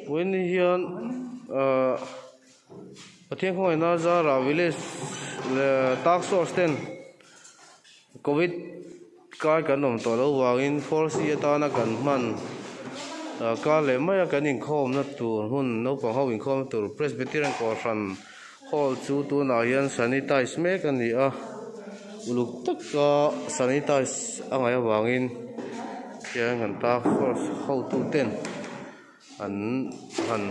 Vawiin hian ahh Pathian khawngaihna zarah village leh task force ten covid kai kan awm tawh loh vangin four c atana kan hman ah kar leh maia kan inkhawmna tur hmun naupang ho inkhawmna tur Presbyterian kohhran hall chu tunah hian sanitize mek a ni a uluk taka sanitize a ngaih avangin hian kan task force hotu ten an han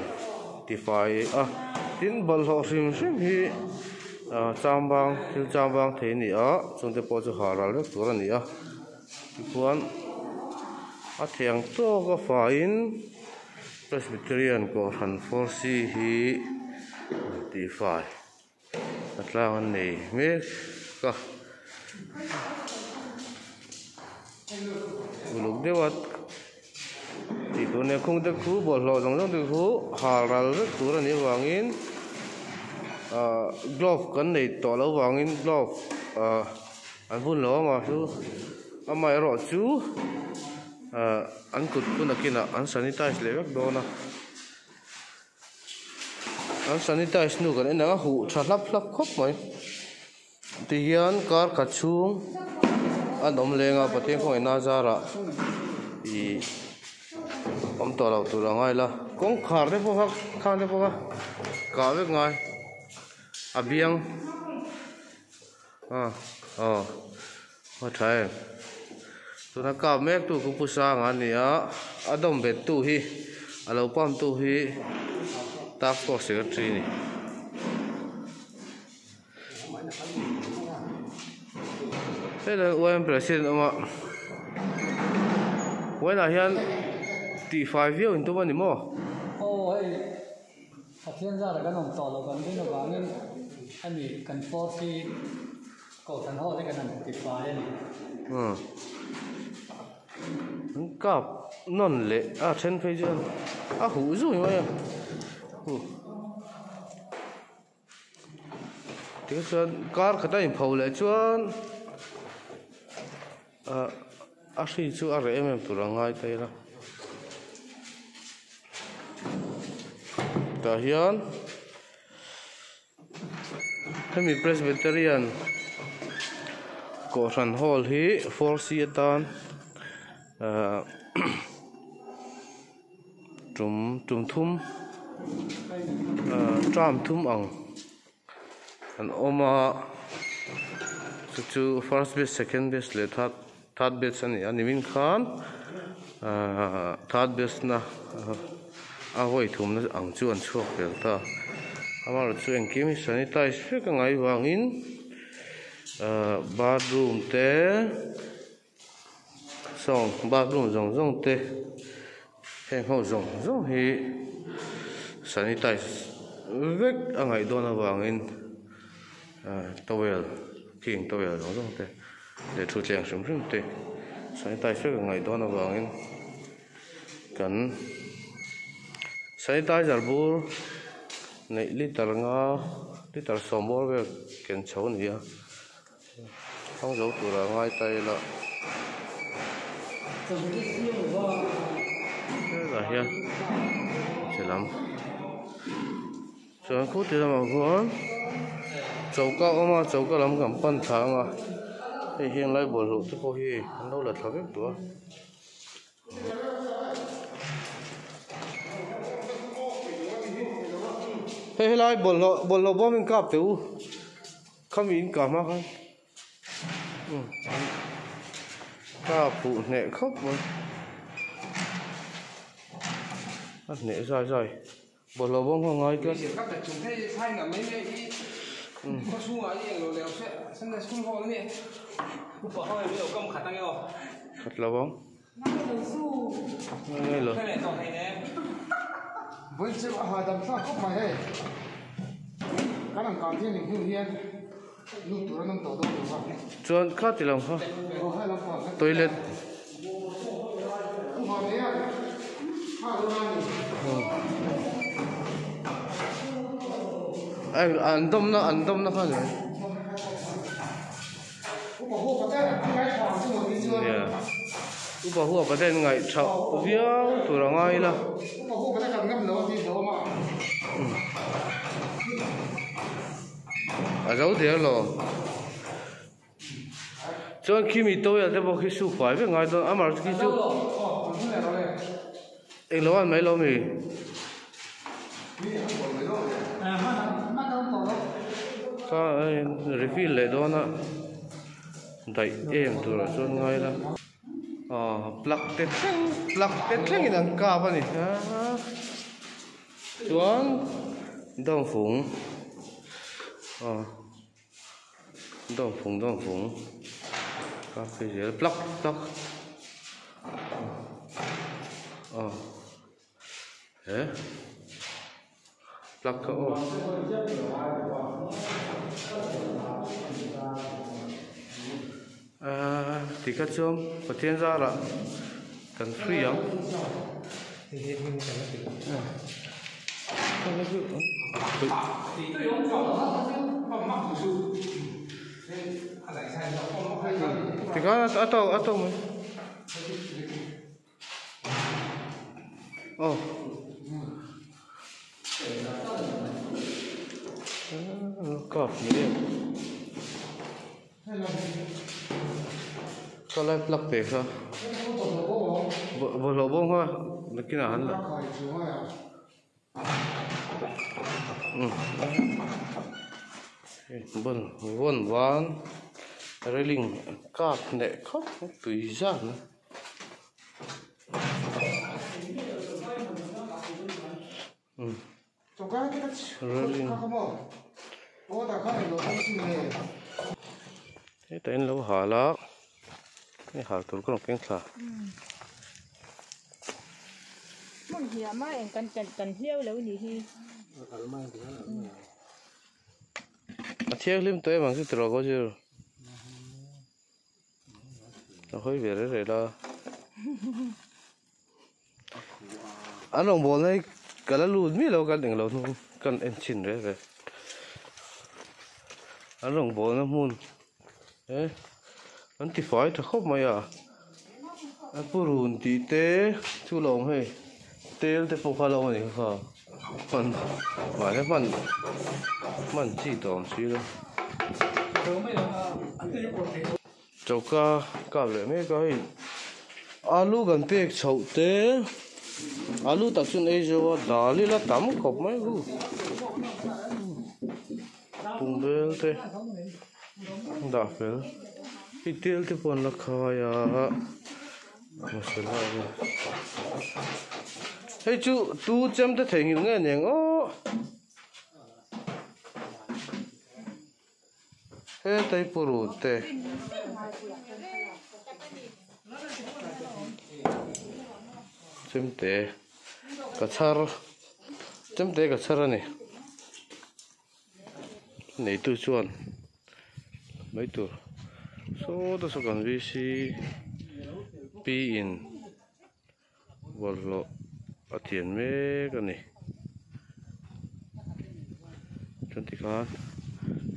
tifai a tin bawlhhlawh hrim hrim hi ah chambang thil chambang thei a ni a chungte pawh chu ha ral vek tur a ni a tichuan a thei ang tawk a faiin Presbyterian kohhran four C hi tihfai a tlang an nei mek a uluk deuh a tih tur nen khung te khu bawlhhlawh zawng zawng te khu hal ral vek tur a nih avangin ahh glove kan nei tawh loh avangin glove ahh an bun lo a mah chu amaherawh chu ahh an kut hun a kinah an sanitize leh vek dawn a. An sanitize hnu kan en ang a huh tha hlap hlap khawp mai tihian kar khat chhung an awm leng a Pathian khawngaihna zarah ih awm tawh loh tur a ngai la kawngkhar te pawh kha khang te pawh kha kah vek ngai a biang a aw a tha em tuna kap mek tu khu pu sanga a ni a a dawm bet tu hi a lo pump tu hi task force secretary a ni. Helai Y_M president a awm a vawiinah hian tihfai viau in tum a ni maw? Aw hei. Pathian zara kan awm tawh loh kan rin avangin hemi kan force hi Kohhran ho te kan han ti fai a ni. Umm an kap nawn leh a then phei chuan a huh zui mai a huh tichuan kar khat a inpho leh chuan ah a hri chu a reh em em tur a ngai ta ila tah hian hemi presbyterian kohhran hall hi 4c atan ahh tum tum thum ahh term thum ang. An awm a chu chu first batch second batch leh third third batch a ni a nimin khan ahh third batch na a vawi thumna ang chu an chhuak fel ta amaherawhchu chu engkim hi sanitize vek a ngaih vangin ahh bathroom te sawng bathroom zawng zawng te heng ho zawng zawng hi sanitize vek a ngaih dawn avangin ah towel khing towel zawng zawng te leh thutthleng hrim hrim te sanitize vek a ngaih dawn avangin kan sanitizer bur neih liter nga liter sawm bawr vel ken chho a ni a. Hmang zo tura ngai ta ila hetah hian chhe lam chuan khuti lamah khuan choka a awm a choka lam kan pan thla ang a hei hian lai bawlhhlawh te pawh hi an lo la thla vek duh a. Hei helai bawlhhlawh bawlhhlawh bawm in kap teh u. Khami in kah hma khan ka phuh hneh khawp mai a hneh zai zai bawlhhlawh bawm kha ngai tlat khat lo ang ngai lo. Chuan kha ti lam kha toilet an dawmna an dawmna kha ni mai. Upa huapa te an ngaih tha viau tur a ngai ila. A zo der lo. Chuan khimi tawia te pawh khi suk fai vek ngai dawn amar khi chu englo an mai lo mi. Kha refill leh dawn a daih em turah chuan ngai la aw plug te thleng plug te thlengin an kap a ni chuan dawngfung aw. Dawngfung dawngfung kap phei zel plug plug aw he plug kha aw aaa tikha chuan Pathian zarah kan free ang. Tikhan a tawk a tawk mai aw kap mai Saw lai plug te kha bawlhhlawh bawm kha nakinah han la umm vawn van railing kap hneh khawp mai tui zat mai. Hetah in lo hal a hei hal tur ka rawn keng thla. Hmun hiam a eng kan kan hliau lo ni hi. A thianghlim tawh em ang chu tiraw ko zir. A hawi ve reh reh la. An rawngbawlna hi ka la lut miah lo kan englo hnung kan en chhin reng reng an rawngbawlna hmun he an ti fai tha khawp mai a a purun tih te chu lo awm hei tel te pawh kha a lo awm a nih kha hman mahse hman hman chi tawh awm si lo choka kap leh mek a hei alu kan pek chhoh te alu tak chuan ei zo a dal ila tam khawp mai hu bungbel te dah fel hei tel te pawh an la khai a masala hei chu tu chem te theihnghilh nge aniang aw. Hetai purun te chemte ka chhar chemte ka chhar a ni neitu chuan mai tur saw te saw kan vcp in bawlhhlawh a thian mek a ni chuan tikhan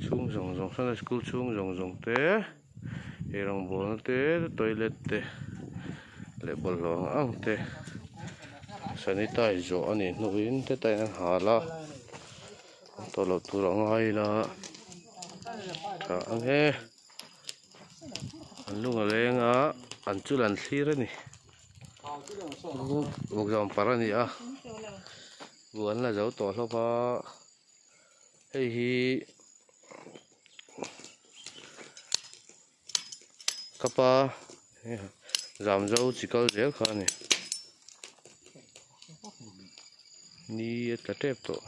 chhung zawng zawng sunday school chhung zawng zawng te eirawngbawlna te toilet te leh bawlhhlawh ang ang te sanitize zawh a nih hnuin heta in an hal a an tawh loh tur a ngai ila tha ang e an lung a leng a an chul an thlir a ni. Vawkzawm par a ni a buh an la zo tawh hlawm a hei hi ka pa zamzo chi kal zel kha a ni ni a tla tep tawh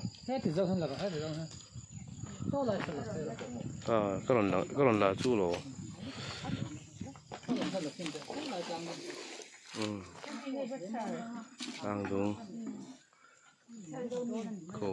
ka rawn la ka rawn la chu lo. Tlang dung ko